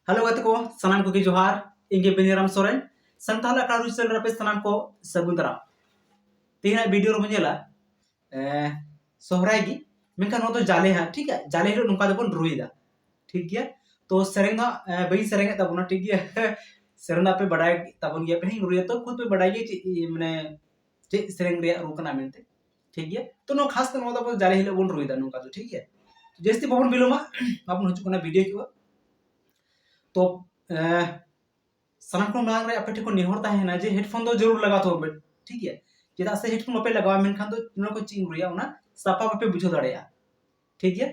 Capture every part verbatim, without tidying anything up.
Hello ᱜᱟᱛᱮ ᱠᱚ, ᱥᱟᱱᱟᱢ ᱠᱚᱜᱮ ᱡᱚᱦᱟᱨ᱾ ᱤᱧ ᱜᱮ ᱵᱮᱱᱤᱨᱟᱢ ᱥᱚᱨᱮᱱ᱾ ᱥᱟᱱᱛᱟᱲ ᱟᱠᱷᱲᱟ ᱨᱩᱭ ᱪᱮᱱᱮᱞ ᱨᱮ ᱟᱯᱮ ᱥᱟᱱᱟᱢ ᱠᱚ ᱥᱟᱹᱜᱩᱱ ᱫᱟᱨᱟᱢ᱾ ᱛᱮᱦᱮᱧᱟᱜ ᱵᱷᱤᱰᱤᱭᱳ ᱨᱮᱵᱚᱱ ᱧᱮᱞᱟ, ᱮ, ᱥᱚᱦᱨᱟᱭ ᱜᱮ, ᱢᱮᱱᱠᱷᱟᱱ ᱱᱚᱣᱟ ᱫᱚ ᱡᱟᱞᱮ ᱦᱟᱸᱜ, ᱴᱷᱤᱠ ᱜᱮᱭᱟ? ᱡᱟᱞᱮ ᱦᱤᱞᱳᱜ ᱱᱚᱝᱠᱟ ᱫᱚᱵᱚᱱ ᱨᱩᱭᱮᱫᱟ, ᱴᱷᱤᱠ ᱜᱮᱭᱟ? ᱛᱚ ᱥᱮᱨᱮᱧ ᱫᱚ ᱦᱟᱸᱜ, ᱮ, ᱵᱟᱹᱧ ᱥᱮᱨᱮᱧᱮᱫ ᱛᱟᱵᱚᱱᱟ, ᱴᱷᱤᱠ ᱜᱮᱭᱟ? ᱥᱮᱨᱮᱧ ᱫᱚ ᱟᱯᱮ ᱵᱟᱰᱟᱭ ᱛᱟᱵᱚᱱ ᱜᱮᱭᱟ ᱯᱮ, ᱤᱧ ᱨᱩᱭᱟ ᱛᱚ ᱠᱷᱩᱫ ᱯᱮ ᱵᱟᱰᱟᱭ ᱜᱮᱭᱟ ᱪᱮᱫ, ᱢᱟᱱᱮ, ᱪᱮᱫ ᱥᱮᱨᱮᱧ ᱨᱮᱭᱟᱜ ᱨᱩ ᱠᱟᱱᱟ ᱢᱮᱱᱛᱮ, ᱴᱷᱤᱠ ᱜᱮᱭᱟ? ᱛᱚ ᱱᱚᱣᱟ ᱠᱷᱟᱥ ᱛᱮ ᱱᱚᱣᱟ ᱫᱚ ᱟᱵᱚ ᱡᱟᱞᱮ ᱦᱤᱞᱳᱜ ᱵᱚᱱ ᱨᱩᱭᱮᱫᱟ ᱱᱚᱝᱠᱟ ᱫᱚ, ᱴᱷᱤᱠ ᱜᱮᱭᱟ? ᱡᱟᱹᱥᱛᱤ ᱵᱟᱵᱚᱱ ᱵᱤᱞᱚᱢᱟ, ᱵᱟᱵᱚᱱ ᱦᱤᱡᱩᱜ ᱠᱟᱱᱟ ᱵᱷᱤᱰᱤᱭᱳ ᱠᱚ᱾ ᱛᱚ, ᱮ, ᱥᱟᱱᱟᱢ ᱠᱷᱚᱱ ᱢᱟᱲᱟᱝ ᱨᱮ ᱟᱯᱮ ᱴᱷᱮᱱ ᱠᱷᱚᱱ ᱱᱮᱦᱚᱨ ᱛᱟᱦᱮᱱᱟ ᱡᱮ ᱦᱮᱰᱯᱷᱳᱱ ᱫᱚ ᱡᱟᱹᱨᱩᱲ ᱞᱟᱜᱟᱣ ᱛᱟᱵᱚᱱ ᱯᱮ, ᱴᱷᱤᱠ ᱜᱮᱭᱟ? ᱪᱮᱫᱟᱜ ᱥᱮ ᱦᱮᱰᱯᱷᱳᱱ ᱵᱟᱯᱮ ᱞᱟᱜᱟᱣᱟ, ᱢᱮᱱᱠᱷᱟᱱ ᱫᱚ ᱱᱚᱣᱟ ᱠᱚ ᱪᱮᱫ ᱤᱧ ᱨᱩᱭᱟ, ᱚᱱᱟ ᱥᱟᱯᱷᱟ ᱵᱟᱯᱮ ᱵᱩᱡᱷᱟᱹᱣ ᱫᱟᱲᱮᱭᱟᱜᱼᱟ, ᱴᱷᱤᱠ ᱜᱮᱭᱟ?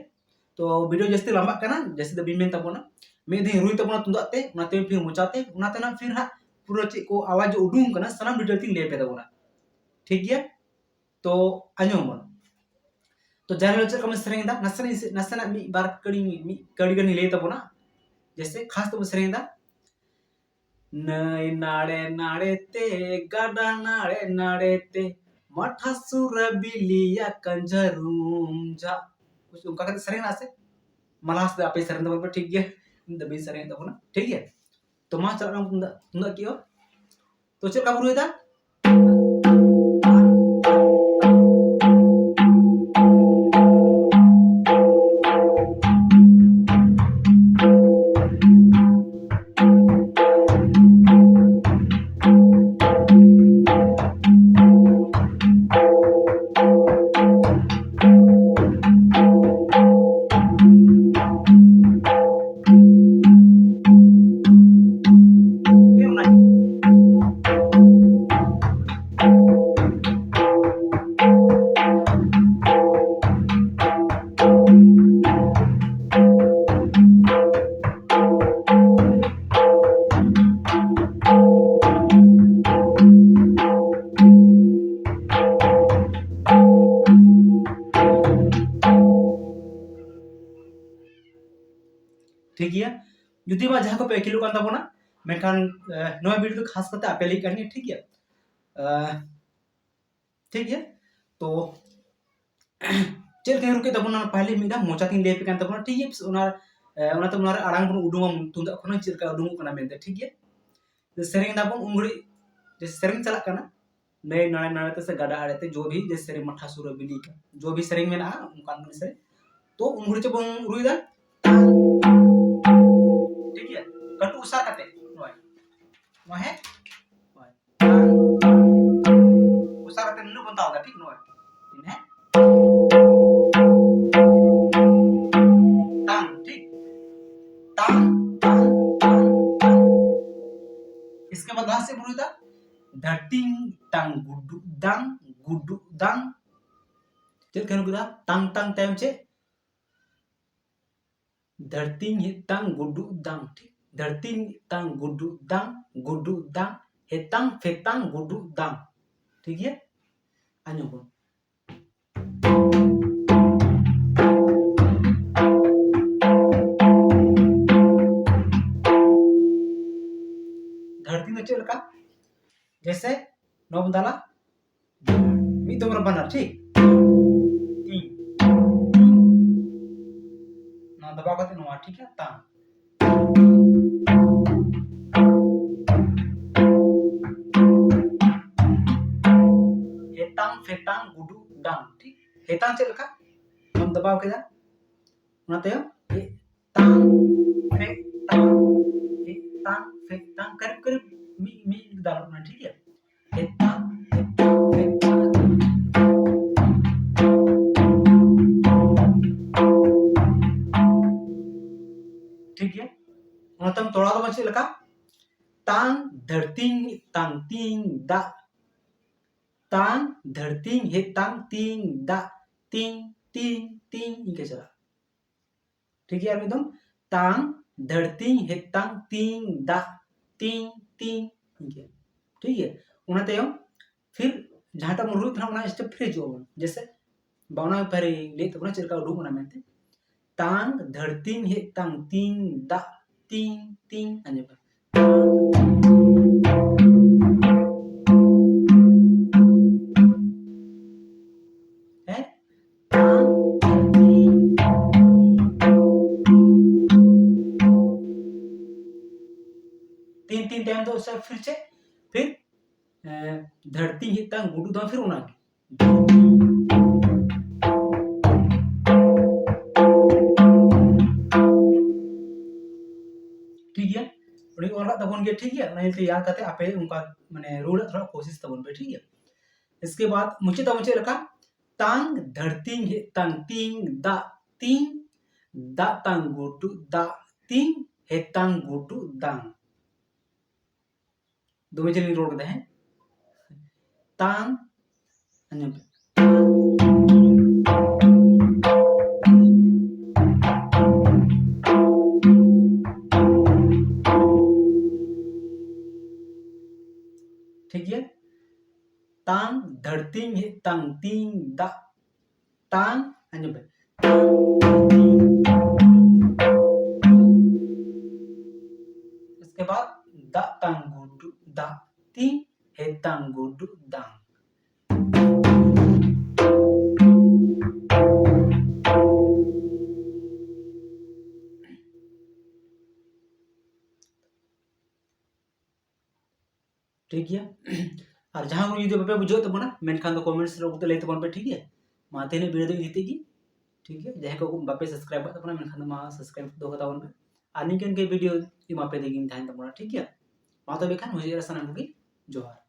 ᱛᱚ ᱵᱷᱤᱰᱤᱭᱳ ᱡᱟᱹᱥᱛᱤ ᱞᱟᱢᱵᱟᱜ ᱠᱟᱱᱟ, ᱡᱟᱹᱥᱛᱤ ᱫᱚ ᱵᱟᱹᱧ ᱢᱮᱱ ᱛᱟᱵᱚᱱᱟ᱾ ᱢᱤᱫ ᱫᱤᱱ ᱨᱩᱭ ᱛᱟᱵᱚᱱᱟ ᱛᱩᱢᱫᱟᱜ ᱛᱮ, ᱚᱱᱟᱛᱮ ᱯᱷᱤᱨ ᱢᱚᱪᱟᱛᱮ, ᱚᱱᱟᱛᱮ ᱱᱟᱜ ᱯᱷᱤᱨ ᱦᱟᱸᱜ ᱯᱩᱨᱟᱹ ᱪᱮᱫ ᱠᱚ ᱟᱣᱟᱡᱽ ᱩᱰᱩᱝ ᱠᱟᱱᱟ, ᱥᱟᱱᱟᱢ ᱰᱤᱴᱮᱞ ᱛᱤᱧ ᱞᱟᱹᱭ ᱟᱯᱮ ᱛᱟᱵᱚᱱᱟ, ᱴᱷᱤᱠ ᱜᱮᱭᱟ? ᱛᱚ ᱟᱸᱡᱚᱢ ᱵᱚᱱ᱾ ᱛᱚ ᱡᱟᱦᱟᱸ ᱦᱤᱞᱳᱜ ᱪᱮᱫ ᱞᱮᱠᱟ ᱵᱚᱱ ᱥᱮᱨᱮᱧ ᱮᱫᱟ, ᱱᱟᱥᱮᱱᱟᱜ ᱤᱧ ᱥᱮ-, ᱱᱟᱥᱮᱱᱟᱜ ᱢᱤᱫ ᱵᱟᱨ ᱠᱟᱹᱲᱤ, ᱢᱤᱫ ᱠᱟᱹᱲᱤ ᱜᱟᱱᱤᱧ ᱞᱟᱹᱭ ᱛᱟᱵᱚᱱᱟ᱾ ᱡᱮᱭᱥᱮ ᱠᱷᱟᱥ ᱛᱮᱵᱚᱱ ᱥᱮᱨᱮᱧ ᱮᱫᱟ, ᱱᱟᱹᱭ ᱱᱟᱲᱮ ᱱᱟᱲᱮ ᱛᱮ, ᱜᱟᱰᱟ ᱱᱟᱲᱮ ᱱᱟᱲᱮ ᱛᱮ, ᱢᱟᱴᱷᱟ ᱥᱩᱨ ᱨᱮ ᱵᱤᱞᱤᱭᱟ ᱠᱟᱸᱡᱟᱨᱩᱢ ᱡᱷᱟᱜ᱾ ᱠᱩᱪ ᱚᱱᱠᱟ ᱠᱟᱛᱮ ᱥᱮᱨᱮᱧ ᱢᱮᱱᱟᱜᱼᱟ ᱥᱮ? ᱢᱟᱞᱟᱥ ᱫᱚ ᱟᱯᱮ ᱥᱮᱨᱮᱧ ᱛᱟᱵᱚᱱ ᱯᱮ, ᱴᱷᱤᱠ ᱜᱮᱭᱟ? ᱤᱧ ᱫᱚ ᱵᱟᱹᱧ ᱥᱮᱨᱮᱧᱮᱫ ᱛᱟᱵᱚᱱᱟ, ᱴᱷᱤᱠ ᱜᱮᱭᱟ? ᱛᱚ ᱢᱟ ᱪᱟᱞᱟᱜ ᱠᱟᱱᱟ ᱛᱩᱢᱫᱟᱜ, ᱛᱩᱢᱫᱟᱜ ᱠᱤ ᱦᱚᱸ᱾ ᱛᱚ ᱪᱮᱫ ᱞᱮᱠᱟ ᱵᱚᱱ ᱨᱩᱭᱮᱫᱟ? ᱴᱷᱤᱠ ᱜᱮᱭᱟ, ᱡᱩᱫᱤ ᱵᱟ ᱡᱟᱦᱟᱸ ᱠᱚᱯᱮ ᱟᱹᱠᱤᱞᱚᱜ ᱠᱟᱱ ᱛᱟᱵᱚᱱᱟ, ᱢᱮᱱᱠᱷᱟᱱ, ᱮ, ᱱᱚᱣᱟ ᱵᱷᱤᱰᱤᱭᱳ ᱫᱚ ᱠᱷᱟᱥ ᱠᱟᱛᱮ ᱟᱯᱮ ᱞᱟᱹᱜᱤᱫ ᱠᱟᱱ ᱜᱮᱭᱟ, ᱴᱷᱤᱠ ᱜᱮᱭᱟ? ᱮ, ᱴᱷᱤᱠ ᱜᱮᱭᱟ, ᱛᱚ ᱪᱮᱫ ᱞᱮᱠᱟᱧ ᱨᱩ ᱠᱮᱫ ᱛᱟᱵᱚᱱᱟ, ᱯᱟᱦᱞᱮ ᱢᱤᱫ ᱫᱷᱟᱣ ᱢᱚᱪᱟ ᱛᱤᱧ ᱞᱟᱹᱭ ᱟᱯᱮ ᱠᱟᱱ ᱛᱟᱵᱚᱱᱟ, ᱴᱷᱤᱠ ᱜᱮᱭᱟ? ᱚᱱᱟ ᱚᱱᱟᱛᱮ ᱚᱱᱟ ᱨᱮ ᱟᱲᱟᱝ ᱵᱚᱱ ᱩᱰᱩᱝᱟ ᱛᱩᱢᱫᱟᱜ ᱠᱷᱚᱱ ᱪᱮᱫ ᱞᱮᱠᱟ ᱩᱰᱩᱝᱚᱜ ᱠᱟᱱᱟ ᱢᱮᱱᱛᱮ, ᱴᱷᱤᱠ ᱜᱮᱭᱟ? ᱥᱮᱨᱮᱧ ᱫᱟᱵᱚᱱ ᱩᱱ ᱜᱷᱟᱹᱲᱤᱡ, ᱡᱮ ᱥᱮᱨᱮᱧ ᱪᱟᱞᱟᱜ ᱠᱟᱱᱟ, ᱱᱟᱹᱭ ᱱᱟᱲᱮ ᱱᱟᱲᱮ ᱛᱮ ᱥᱮ ᱜᱟᱰᱟ ᱟᱲᱮ ᱛᱮ, ᱡᱚ ᱵᱷᱤ ᱡᱮ ᱥᱮᱨᱮᱧ ᱢᱟᱴᱷᱟ ᱥᱩᱨ ᱨᱮ ᱵᱤᱞᱤ ᱠᱟᱱ, ᱡᱚ ᱵᱷᱤ ᱥᱮᱨᱮᱧ ᱢᱮᱱᱟᱜᱼᱟ, ᱚᱱᱠᱟᱱ ᱥᱮᱨᱮᱧ᱾ ᱛᱚ ᱩᱱ ᱜᱷᱟᱹᱲᱤᱡ ᱪᱮᱫ ᱵᱚᱱ ᱨᱩᱭ ᱫᱟ? ᱴᱷᱤᱠ ᱜᱮᱭᱟ, ᱠᱟᱹᱴᱩ ᱚᱥᱟᱨ ᱠᱟᱛᱮ ᱱᱚᱜᱼᱚᱭ ᱱᱚᱣᱟ ᱦᱮᱸ, ᱱᱚᱜᱼᱚᱭ ᱚᱥᱟᱨ ᱠᱟᱛᱮ ᱱᱩᱱᱟᱹᱜ ᱵᱚᱱ ᱛᱟᱣ ᱫᱟ, ᱴᱷᱤᱠ ᱱᱚᱜᱼᱚᱭ ᱦᱮᱸ, ᱛᱟᱝ, ᱴᱷᱤᱠ, ᱛᱟᱝ ᱛᱟᱝ ᱛᱟᱝ ᱛᱟᱝ᱾ ᱤᱥᱠᱮ ᱵᱟᱫ ᱞᱟᱦᱟ ᱥᱮᱫ ᱵᱚᱱ ᱨᱩᱭ ᱫᱟ, ᱫᱷᱟᱹᱨᱛᱤ ᱛᱟᱝ ᱜᱩᱰᱩ ᱫᱟᱝ ᱜᱩᱰᱩ ᱫᱟᱝ᱾ ᱪᱮᱫ ᱠᱟᱱ ᱠᱚᱫᱟ? ᱛᱟᱝ ᱛᱟᱝ ᱛᱟᱭᱚᱢ ᱪᱮᱫ? ᱫᱷᱟᱹᱨᱛᱤ ᱦᱮᱛᱟᱝ ᱜᱩᱰᱩ ᱫᱟᱝ, ᱴᱷᱤᱠ? ᱫᱷᱟᱹᱨᱛᱤ ᱦᱮᱛᱟᱝ ᱜᱩᱰᱩ ᱫᱟᱝ ᱜᱩᱰᱩ ᱫᱟᱝ, ᱦᱮᱛᱟᱝ ᱯᱷᱮᱛᱟᱝ ᱜᱩᱰᱩ ᱫᱟᱝ᱾ ᱴᱷᱤᱠ ᱜᱮᱭᱟ, ᱟᱸᱡᱚᱢ ᱠᱚ᱾ ᱫᱷᱟᱹᱨᱛᱤ ᱫᱚ ᱪᱮᱫ ᱞᱮᱠᱟ? ᱡᱮᱭᱥᱮ ᱱᱚᱣᱟ ᱵᱚᱱ ᱫᱟᱞᱟ, ᱢᱤᱫ ᱫᱚᱢ ᱨᱮ ᱵᱟᱱᱟᱨ, ᱴᱷᱤᱠ? ᱛᱤ, ᱱᱚᱣᱟ ᱫᱟᱵᱟᱣ ᱠᱟᱛᱮ ᱱᱚᱣᱟ, ᱴᱷᱤᱠ ᱜᱮᱭᱟ? ᱛᱟᱝ᱾ ᱦᱮᱛᱟᱝ ᱯᱷᱮᱛᱟᱝ ᱜᱩᱰᱩ ᱰᱟᱝ, ᱴᱷᱤᱠ? ᱦᱮᱛᱟᱝ ᱪᱮᱫ ᱞᱮᱠᱟ? ᱱᱚᱣᱟᱢ ᱫᱟᱵᱟᱣ ᱠᱮᱫᱟ, ᱚᱱᱟ ᱛᱟᱭᱚᱢ ᱛᱟᱝ, ᱯᱷᱮ, ᱛᱟᱝ, ᱯᱷᱮ, ᱛᱟᱝ, ᱯᱷᱮ, ᱛᱟᱝ, ᱠᱟᱹᱨᱤᱵ, ᱠᱟᱹᱨᱤᱵ ᱢᱤᱫ, ᱢᱤᱫ ᱫᱟᱞᱚᱜ ᱠᱟᱱᱟ, ᱴᱷᱤᱠ ᱜᱮᱭᱟ? ᱯᱷᱮ, ᱛᱟᱝ, ᱯᱷᱮ, ᱛᱟᱝ, ᱯᱷᱮ, ᱛᱟᱝ᱾ ᱴᱷᱤᱠ ᱜᱮᱭᱟ? ᱚᱱᱟᱛᱮᱢ ᱛᱚᱲᱟᱣ ᱫᱚ ᱪᱮᱫ ᱞᱮᱠᱟ? ᱛᱟᱝ, ᱫᱷᱟᱹᱨᱛᱤ, ᱛᱟᱝ, ᱛᱤᱝ, ᱫᱟᱜ, ᱛᱟᱝ, ᱫᱷᱟᱹᱨᱛᱤ, ᱦᱮ, ᱛᱟᱝ, ᱛᱤᱝ, ᱫᱟᱜ, ᱛᱤᱝ, ᱛᱤᱝ, ᱛᱤᱝ, ᱤᱱᱠᱟᱹ ᱪᱟᱞᱟᱜᱼᱟ᱾ ᱴᱷᱤᱠ ᱜᱮᱭᱟ, ᱟᱨ ᱢᱤᱫ ᱫᱚᱢ, ᱛᱟᱝ, ᱫᱷᱟᱹᱨᱛᱤ, ᱦᱮᱛᱟᱝ, ᱛᱤᱝ, ᱫᱟᱜ, ᱛᱤᱝ, ᱛᱤᱝ, ᱤᱱᱠᱟᱹ᱾ ᱴᱷᱤᱠ ᱜᱮᱭᱟ, ᱚᱱᱟ ᱛᱟᱭᱚᱢ ᱯᱷᱤᱨ ᱡᱟᱦᱟᱸᱴᱟᱜ ᱵᱚᱱ ᱨᱩᱭᱮᱫ ᱛᱟᱦᱮᱱᱟ, ᱚᱱᱟ step ᱯᱷᱤᱨ ᱦᱤᱡᱩᱜ ᱟᱵᱚᱱ, ᱡᱮᱭᱥᱮ ᱵᱟ ᱚᱱᱟ ᱯᱷᱤᱨ ᱞᱟᱹᱭᱮᱫ ᱛᱟᱵᱚᱱᱟ ᱪᱮᱫ ᱞᱮᱠᱟ ᱩᱰᱩᱠ ᱚᱱᱟ ᱢᱮᱱᱛᱮ, ᱛᱟᱝ, ᱫᱷᱟᱹᱨᱛᱤ, ᱦᱮᱛᱟᱝ, ᱛᱤᱝ, ᱫᱟᱜ, ᱛᱤᱝ, ᱛᱤᱝ, ᱟᱸᱡᱚᱢ ᱯᱮ᱾ ᱦᱮᱸ? ᱛᱟᱝ, ᱫᱷᱟᱹᱨᱛᱤ, ᱛᱤᱱ ᱛᱤᱱ ᱛᱟᱭᱚᱢ ᱫᱚ ᱥᱮ ᱯᱷᱤᱨ ᱪᱮᱫ? ᱯᱷᱤᱨ ᱮ, ᱫᱷᱟᱹᱨᱛᱤ ᱦᱮᱡ ᱛᱟᱝ ᱜᱩᱰᱩ ᱫᱚ ᱯᱷᱤᱨ ᱚᱱᱟᱜᱮ᱾ ᱴᱷᱤᱠ ᱜᱮᱭᱟ, ᱩᱱᱤ ᱚᱞ ᱨᱟᱠᱟᱵ ᱛᱟᱵᱚᱱ ᱜᱮᱭᱟ, ᱴᱷᱤᱠ ᱜᱮᱭᱟ᱾ ᱚᱱᱟ ᱧᱮᱞᱛᱮ ᱭᱟᱫ ᱠᱟᱛᱮ ᱟᱯᱮ ᱚᱱᱠᱟ ᱢᱟᱱᱮ ᱨᱩᱣᱟᱹᱲ ᱨᱮᱭᱟᱜ ᱛᱷᱚᱲᱟ ᱠᱳᱥᱤᱥ ᱛᱟᱵᱚᱱ ᱯᱮ, ᱴᱷᱤᱠ ᱜᱮᱭᱟ᱾ ᱤᱥᱠᱮ ᱵᱟᱫ ᱢᱩᱪᱟᱹᱫ ᱛᱟᱵᱚᱱ ᱪᱮᱫ ᱞᱮᱠᱟ? ᱛᱟᱝ ᱫᱷᱟᱹᱨᱛᱤ ᱦᱮᱡ ᱛᱟᱝ ᱛᱤᱝ ᱫᱟᱜ ᱛᱤᱝ ᱫᱟᱜ ᱛᱟᱝ ᱜᱩᱰᱩ ᱫᱟᱜ ᱛᱤᱝ ᱦᱮᱡ ᱛᱟᱝ ᱜᱩᱰᱩ ᱫᱟᱝ᱾ ᱫᱚᱢᱮ ᱡᱳᱨ ᱞᱤᱧ ᱨᱚᱲ ᱠᱮᱫᱟ, ᱦᱮᱸ? ᱛᱟᱝ, ᱟᱸᱡᱚᱢ ᱯᱮ᱾ ᱴᱷᱤᱠ ᱜᱮᱭᱟ? ᱛᱟᱝ ᱫᱷᱟᱹᱨᱛᱤ ᱦᱮᱡ ᱛᱟᱝ ᱛᱤᱝ ᱫᱟᱜ ᱛᱟᱝ, ᱟᱸᱡᱚᱢ ᱯᱮ᱾ ᱤᱥᱠᱮ ᱵᱟᱫ ᱫᱟᱜ ᱛᱟᱝ ᱜᱩᱰᱩ ᱫᱟᱜ ᱛᱤᱝ ᱦᱮ ᱛᱟᱝ ᱜᱩᱰᱩ ᱫᱟᱝ᱾ ᱴᱷᱤᱠ ᱜᱮᱭᱟ᱾ ᱟᱨ ᱡᱟᱦᱟᱸ ᱠᱚ ᱡᱩᱫᱤ ᱵᱟᱯᱮ ᱵᱩᱡᱷᱟᱹᱣ ᱛᱟᱵᱚᱱᱟ, ᱢᱮᱱᱠᱷᱟᱱ ᱫᱚ comments ᱨᱮ ᱞᱟᱹᱭ ᱛᱟᱵᱚᱱ ᱯᱮ, ᱴᱷᱤᱠ ᱜᱮᱭᱟ? ᱢᱟ ᱛᱮᱦᱮᱧ video ᱫᱚ ᱤᱱᱟᱹᱜ ᱜᱮ, ᱴᱷᱤᱠ ᱜᱮᱭᱟ? ᱡᱟᱦᱟᱸᱭ ᱠᱚ ᱵᱟᱯᱮ subscribe ᱟᱠᱟᱫ ᱛᱟᱵᱚᱱᱟ, ᱢᱮᱱᱠᱷᱟᱱ ᱫᱚ ᱢᱟ subscribe ᱫᱚᱦᱚ ᱠᱟᱛᱟ ᱵᱚᱱ ᱯᱮ᱾ ᱟᱨ ᱱᱤᱝᱠᱟᱹ ᱱᱤᱝᱠᱟᱹ video ᱮᱢᱟ ᱯᱮ ᱛᱮᱜᱤᱧ ᱛᱟᱦᱮᱱ ᱛᱟᱵᱚᱱᱟ, ᱴᱷᱤᱠ ᱜᱮᱭᱟ? ᱢᱟ ᱛᱚᱵᱮ ᱠᱷᱟᱱ ᱢᱩᱪᱟᱹᱫ ᱨᱮ ᱥᱟᱱᱟᱢ ᱠᱚᱜᱮ ᱡᱚᱦᱟᱨ᱾